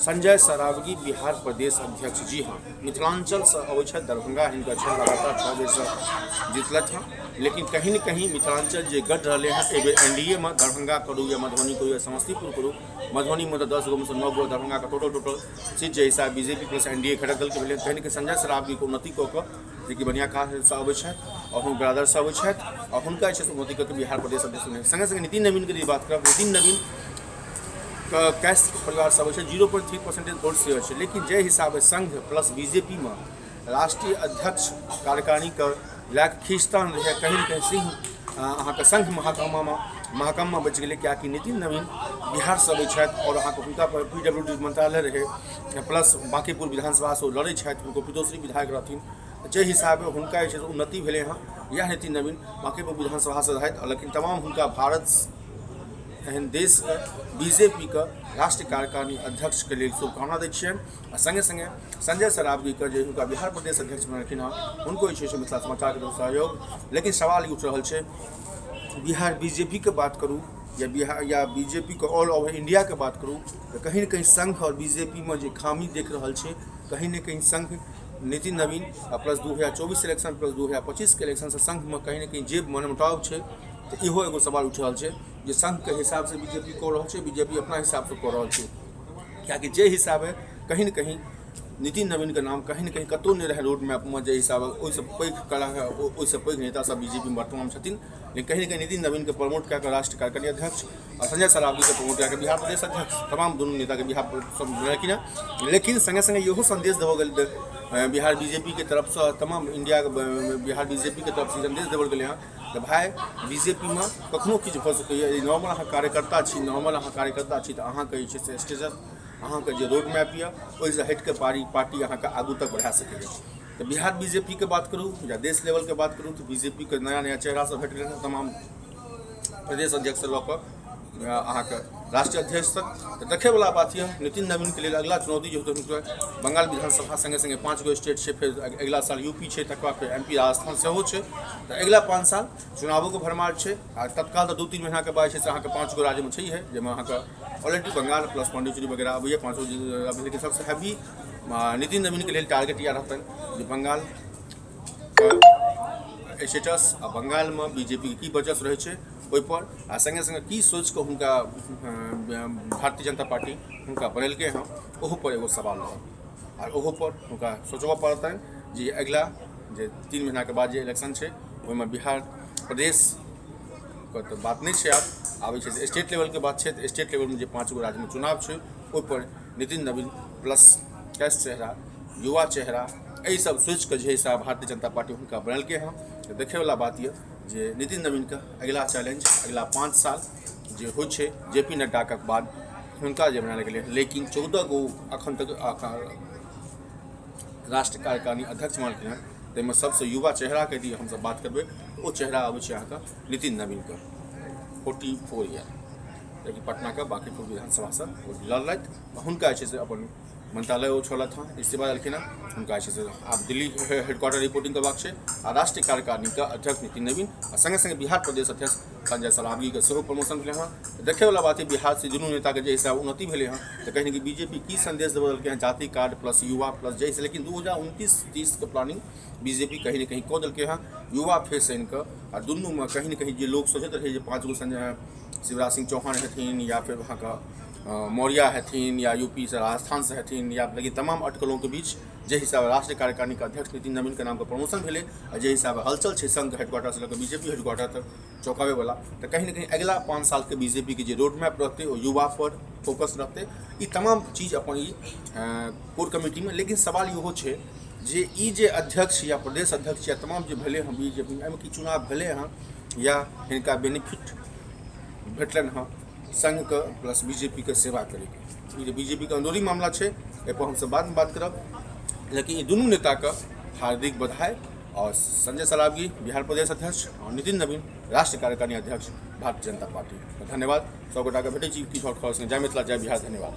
संजय सरावगी बिहार प्रदेश अध्यक्ष। जी हाँ, मिथिलांचलसँ अबै छथि, दरभंगा हिनकर छनि, लगातार 6 बेरसँ जीतलथि हँ। लेकिन कहीं ने कहीं मिथिलांचल जे गढ़ रहलै हँ, एहिबेर एन डी ए मे दरभंगा करू या मधुबनी करू या समस्तीपुर करू, मधुबनीमे तऽ 10 गोमे सँ 9 गो, दरभंगाके टोटल टोटल सीट जे हिसाब B J P plus N D A घटक दलके भेलै, कहीं ने कहीं संजय सरावगीके उन्नति कऽ कऽ, जेकि बढ़िआँ काजसँ अबै छथि आओर हुनकर ब्रदरसँ अबै छथि, आओर हुनका जे छै से उन्नति कऽ कऽ बिहार प्रदेश अध्यक्ष बनेलनि। सङ्गे सङ्गे नितिन नवीनके यदि बात करब, नितिन नवीन के कैश परिवारसँ अबै छै, 0.3% वोट शेयर छै, लेकिन जाहि हिसाबे संघ प्लस बी जे पी मे राष्ट्रीय अध्यक्ष कार्यकारिणीके लए कऽ खींचतान रहै, कहीं ने कहीं सिंह अहाँके संघ महाकम्मामे महाकम्मा बचि गेलै, किएकि नितिन नवीन बिहारसँ अबै छथि आओर अहाँके हुनका पर पी डब्ल्यू डी मंत्रालय रहै, प्लस बाँकीपुर विधानसभासँ ओ लड़ै छथि, हुनको पितोश्री विधायक रहथिन। जाहि हिसाबे हुनका जे छै से उन्नति भेलै हँ, इएह नितिन नवीन बाँकीपुर विधानसभासँ रहथि, लेकिन तमाम हुनका भारत एहन देशके बी जे पी के राष्ट्रीय कार्यकारिणी अध्यक्षके लेल शुभकामना दै छियनि। आ सङ्गे सङ्गे संजय सरावगीके जे हुनका बिहार प्रदेश अध्यक्ष बनेलखिन हँ, हुनको जे छै से मिथिला समाचारके तरफ सहयोग। लेकिन सवाल ई उठि रहल छै, बिहार बी जे पी के बात करू या बिहार या बी जे पी के ऑल ओवर इण्डियाके बात करू, तऽ कहीं ने कहीं संघ आओर बी जे पी मे जे खामी देख रहल छै, कहीं ने कहीं संघ नितिन नवीन आ प्लस 2024 इलेक्शन प्लस 2025के इलेक्शनसँ संघमे कहीं ने कहीं जे मनमुटाव छै, तऽ इहो एगो सवाल उठि रहल छै जे संघके हिसाबसँ बी जे पी कऽ रहल छै, बी जे पी अपना हिसाबसँ कऽ रहल छै? किएकि जे हिसाबे कहीं ने कहीं नितिन नवीनके नाम कहीं ने कहीं कतहु नहि रहै रोड मैपमे, जे हिसाबे ओहिसँ पैघ कला ओहिसँ पैघ नेता सब बी जे पी मे वर्तमानमे छथिन, लेकिन कहीं ने कहीं नितिन नवीनके प्रमोट कए कऽ राष्ट्रीय कार्यकारी अध्यक्ष आ संजय सरावगीके प्रमोट कए कऽ बिहार प्रदेश अध्यक्ष, तमाम दुनू नेताके बिहार सब बनेलखिन हँ। लेकिन सङ्गे सङ्गे इहो सन्देश देबऽ गेल बिहार बी जे पी के तरफसँ, तमाम इण्डियाके बिहार बी जे पी के तरफसँ सन्देश देबल गेलै हँ तऽ भाय, बी जे पी मे कखनो किछु भऽ सकैए। यदि नॉर्मल अहाँ कार्यकर्ता छी, नॉर्मल अहाँ कार्यकर्ता छी, तऽ अहाँके जे छै से स्टेटस, अहाँके जे रोड मैप यऽ, ओहिसँ हटि कऽ पार्टी अहाँके आगू तक बढ़ा सकैए। तऽ बिहार बी जे पी के बात करू या देश लेवलके बात करू, तऽ बी जे पी के नया नया चेहरा सब भेट गेलै हँ, तमाम प्रदेश अध्यक्षसँ लऽ कऽ अहाँके राष्ट्रीय अध्यक्ष तक। तऽ देखैवला बात यऽ, नितिन नवीनके लेल अगिला चुनौती जे होतै हुनकर बंगाल विधानसभा, सङ्गे सङ्गे 5 गो स्टेट छै, फेर अगिला साल यू पी छै, तकर बाद फेर एम पी राजस्थान सेहो छै। तऽ अगिला 5 साल चुनावोके भरमार छै आ तत्काल तऽ 2-3 महीनाके बाद छै से अहाँके 5 गो राज्यमे छैहे, जाहिमे अहाँके ऑलरेडी बंगाल प्लस पाण्डिचेरी वगैरह अबैए पाँचो। लेकिन सबसँ हैवी नितिन नवीनके लेल टारगेट इएह रहतनि जे बंगाल स्टेटस आ बंगालमे बी जे पी के की वर्चस्व रहै छै ओहिपर, आ सङ्गे सङ्गे की सोचिकऽ हुनका भारतीय जनता पार्टी हुनका बनेलकै हँ, ओहूपर एगो सवाल रहत आर ओहूपर हुनका सोचबऽ पड़तनि जे अगिला जे 3 महीनाके बाद जे इलेक्शन छै, ओहिमे बिहार प्रदेशके तऽ बात नहि छै, आब आबै छै से स्टेट लेवलके बात छै। तऽ स्टेट लेवलमे जे 5 गो राज्यमे चुनाव छै, ओहिपर नितिन नवीन प्लस कैश चेहरा, युवा चेहरा, एहि सब सोचिकऽ जे हिसाब भारतीय जनता पार्टी हुनका बनेलकै हँ, तऽ देखैवला बात यऽ जे नितिन नवीनके अगिला चैलेंज अगिला 5 साल जे होइ छै, जे पी नड्डाके बाद हुनका जे बनायल गेलै, लेकिन 14 गो अखन तक राष्ट्र कार्यकारिणी अध्यक्ष बनलखिन हँ, ताहिमे सबसँ युवा चेहराके यदि हमसब बात करबै, ओ चेहरा अबै छै अहाँके नितिन नवीनके, 44 ईयर, जेकि पटनाके बाँकीपुर विधानसभासँ ओ लड़लथि। हुनका जे छै से अपन मंत्रालय ओ छोड़लथि हँ, इस्तीफा देलखिन हँ। हुनका जे छै से आब दिल्ली हेडक्वार्टर रिपोर्टिंग करबाक छै। आ राष्ट्रीय कार्यकारिणीके अध्यक्ष नितिन नवीन आ सङ्गे सङ्गे बिहार प्रदेश अध्यक्ष संजय सरावगीके सेहो प्रमोशन भेलै हँ। देखैवला बात है, बिहारसँ दुनू नेताके जे हिसाब उन्नति भेलै हँ, तऽ कहीं ने बी जे पी की संदेश देलकै हँ, जाति कार्ड प्लस युवा प्लस जैसे, लेकिन 2029-30के प्लानिंग बी जे पी कहीं ने कहीं कऽ देलकै हँ युवा फेस आनि कऽ। आ दुनूमे कहीं ने कहीं जे लोक सोचैत रहै जे 5 गो संजय शिवराज सिंह चौहान हेथिन या फेर अहाँके मौर्या हेथिन या यू पी सँ राजस्थानसँ हेथिन या, लेकिन तमाम अटकलों के बीच जे हिसाबे राष्ट्रीय कार्यकारिणीके अध्यक्ष नितिन नवीनके नामके प्रमोशन भेलै आ जे हिसाबे हलचल छै संघ हेडक्वार्टरसँ लऽ कऽ बी जे पी हेडक्वार्टर तक चौंकाबैवला, तऽ कहीं ने कहीं अगिला 5 सालके बी जे पी के जे रोड मैप रहतै, ओ युवापर फोकस रहतै। ई तमाम चीज अपन ई कोर कमिटीमे। लेकिन सवाल इहो छै जे ई जे अध्यक्ष या प्रदेश अध्यक्ष या तमाम जे भेलै हँ बी जे पी, एहिमे की चुनाव भेलै हँ या हिनका बेनिफिट भेटलनि हँ संघके प्लस बी जे पी के सेवा करैके? ई जे बी जे पी के अंदरूनी मामला छै, एहिपर हमसब बादमे बात करब। लेकिन ई दुनू नेताके हार्दिक बधाई और संजय सरावगी बिहार प्रदेश अध्यक्ष और नितिन नवीन राष्ट्रीय कार्यकारिणी अध्यक्ष भारतीय जनता पार्टी। धन्यवाद। सब गोटाके भेटै छी किछु आओर खबर। जय मिथिला, जय बिहार, धन्यवाद।